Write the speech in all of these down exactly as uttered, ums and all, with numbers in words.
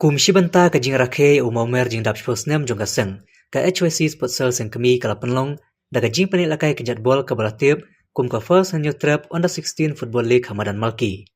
Kum shi bynta ka jingrakhe ïa u mawmer jingdap shiphew snem jong ka seng, ka H Y C Sports Cell Seng Kmie ka la pynlong da ka jingpynïaid lehkai kynjat bol kaba la tip kum ka First Hynñiewtrep Under sixteen Football League ha madan Malki.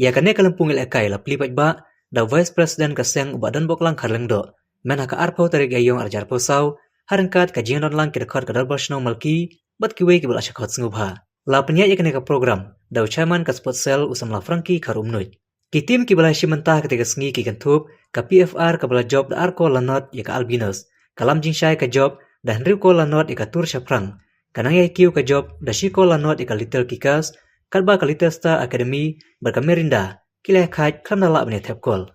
Ïa kane ka lympung ïalehkai la plie paidbah da u Vice President ka seng u Bah Donboklang Kharlyngdoh, mynta ka arphew tarik Ïaiong arhajar arphew saw, ha ryngkat ka jingdonlang ki dkhot ka Dorbar Shnong Malki bad kiwei kiba la shah khot sngewbha. La pynïaid ïa kane ka program da u Chairman ka Sports Cell u Samla Frankie Kharumnuid. Ki team kiba la shim bynta ha katei ka sngi ki kynthup ka P F R kaba la jop da ar kol la nod ïa ka Albinos, ka Lam Jingshai ka jop da hynriew kol la nod ïa ka Tur Shaphrang, ka Nongïaikiew ka jop da shi kol la nod ïa ka Little Kickers, katba ka Little Star Academy bad ka Merinda ki la ïakhaid khlem da lah ban ïa thep kol.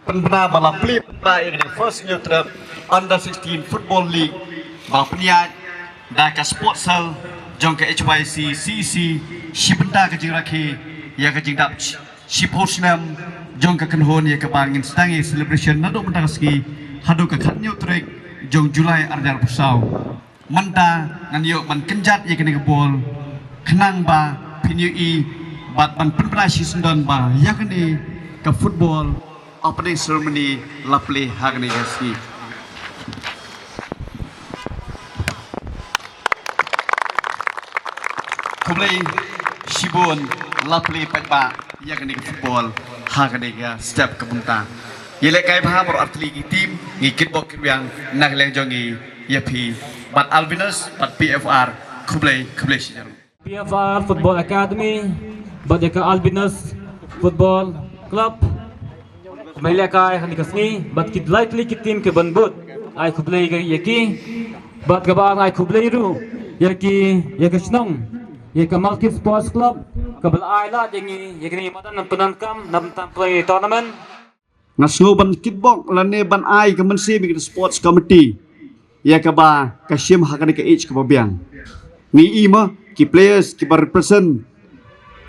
Pynbna ba la plie pynbna ïa kane First Hynñiewtrep Under sixteen Football League ba pynïaid da ka Sports Cell jong ka H Y C C E C, shi bynta ka jingrakhe ïa ka jingdap shiphew snem jong ka kynhun, ïa kaba ngin sdang ïa celebration naduh mynta ka sngi haduh ka khathynñiew tarik jong July arhajar arphew saw. Mynta ngan ïoh ban kynjat ïa kane ka bol khnang ba phin ïohi bad ban pynbna shisyndon ba ïa kane ka football opening ceremony la plie ha kane ka sngi. Khublei shibun, la plie paidbah ïa kane ka football ha kane ka step ka bynta. Ïalehkai bha baroh artylli ki team, ngi kitbok kitrwiang na ka liang jong ngi ïa phi bad Albinos bad P F R. Khublei, khublei shihajar. P F R Football Academy bad ïa ka Albinos Football Club. Kumba ïalehkai ha kane ka sngi bad ki lai tylli ki team kiban bud. Ai khublei ïa ki bad kaba ai khublei ruh ïa ki, ïa ka shnong, ïa ka Malki Sports Club kaba la ai lad ïa ngi ïa kane ka madan pyndonkam na bynta pynlong ïa ka tournament. Nga sngew ban kitbok lane ban ai ka mynsiem ïa ka sports committee ïa kaba ka shim ha kane ka age kaba biang. Ngi i mo ki players kiba represent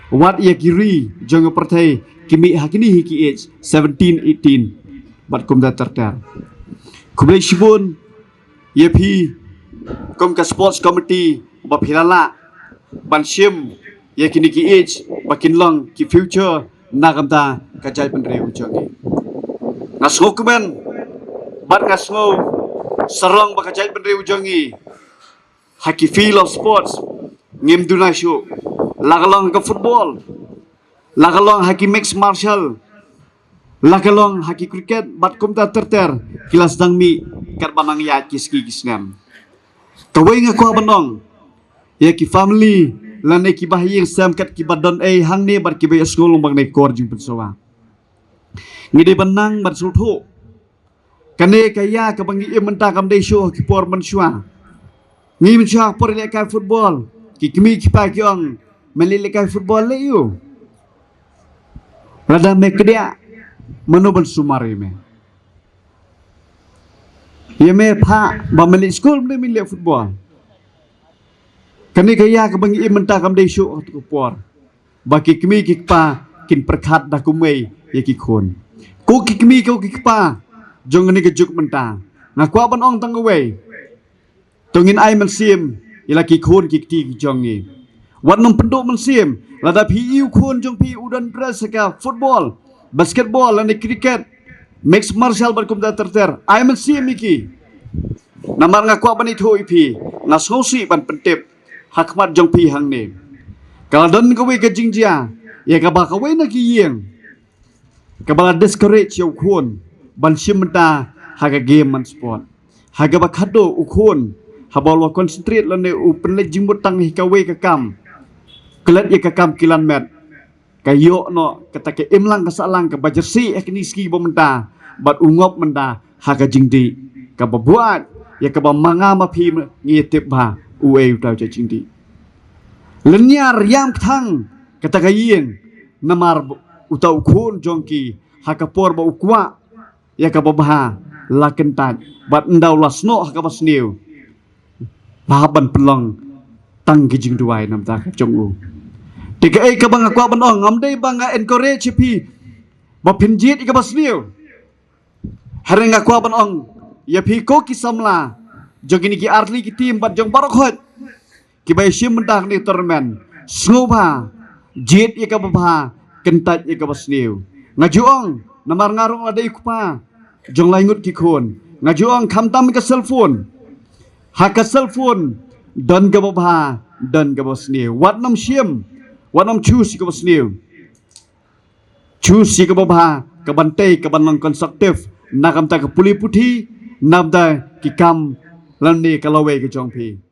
wat ïa ki ri jong ka pyrthei ki mih ha kine hi ki age seventeen, eighteen bad kumta ter ter. Khublei shibun ïa phi kum ka sports committee ba phi la lah ban shim ïa kine ki age ba kin long ki future na ka bynta ka jaitbynriew jong ngi. Nga sngewkmen bad nga sngew sarong ba ka jaitbynriew jong ngi ha ki field of sports ngim duna shuh, la ka long ha ka football, la ka long ha ki mixed martial, la ka long ha ki cricket bad kumta ter ter, ki la sdang mih katba nang ïaid ki sngi ki snem. Kawei nga kwah ban ong ïa ki family lane kiba ha ïing sem kat kiba don ei hangne bad kiba ïohsngew long ba kane ka kor jingpynsawa. Ngi dei ban nang ban sngewthuh. Kane ka ïa kaba ngi im mynta kam dei shuh ha ki por mynshuwa. Ngi mynshuwa ha por ïalehkai football, ki kmie ki kpa ki ong, me leh lehkai football leh ïa u. Lada me kdiah, mano ban sumar ïa me? Ïa me phah ba me leit skul, me leit football. Kane ka ïa kaba ngi im mynta kam dei shuh ha katu ka por ba ki kmie ki kpa kin pyrkhat da kumwei ïa ki khun. Ko ki kmie ko ki kpa jong kane ka juk mynta, nga kwah ban ong tang kawei. To ngin ai mynsiem ïa la ki khun ki kti ki jong ngi. Wat nym pynduh mynsiem, lada phi ïohi u khun jong phi u don interest ha ka football, basketball lane cricket, mixed martial bad kumta ter ter, ai mynsiem ïa ki. Namar nga kwah ban ïathuh ïa phi, nga sngewsih ban pyntip ha khmat jong phi hangne. Ka la don kawei ka jingjia ïa kaba kawei na ki ïing kaba la discourage ïa u khun ban shim bynta ha ka game man sport. Ha kaba khadduh u khun haba u la concentrate lane u pynleit jingmut tang hi kawei ka kam, klet ïa ka kam kilan met, ka ïoh noh kata ka imlang ka sahlang kaba jyrsieh ha kine ki sngi ba mynta bad u ngop mynta ha ka jingdih kaba buaid ïa kaba ma nga ma phi ngi tip bha uei uta u jait jingdih. Lynñiar ïam kthang kata ka ïing namar uta u khun jong ki ha ka por ba u kwah ïa kaba bha la kyntait bad ynda u la snoh ha kaba sniew ba hap ban pynlong tang ki jingduwai na bynta ka jong u. Te kaei kaba nga kwah ban ong, ngam dei ba nga encourage ïa phi ba phin jied ïa kaba sniew. Hynrei nga kwah ban ong ïa phi ko ki samla jong kine ki artylli ki team bad jong baroh khoit kiba ïashim bynta ha kane ka tournament, sngewbha jied ïa kaba bha, kyntait ïa kaba sniew. Nga ju ong, namar nga ruh nga dei u kpa jong lai ngut ki khun. Nga ju ong khamtam ka cellphone. Ha ka cellphone don kaba bha, don kaba sniew. Wat nym shim, wat nym choose ïa kaba sniew. Choose ïa kaba bha, kaban tei, kaban long constructive na ka bynta ka pule puthi, na ka bynta ki kam lane ka lawei ka jong phi.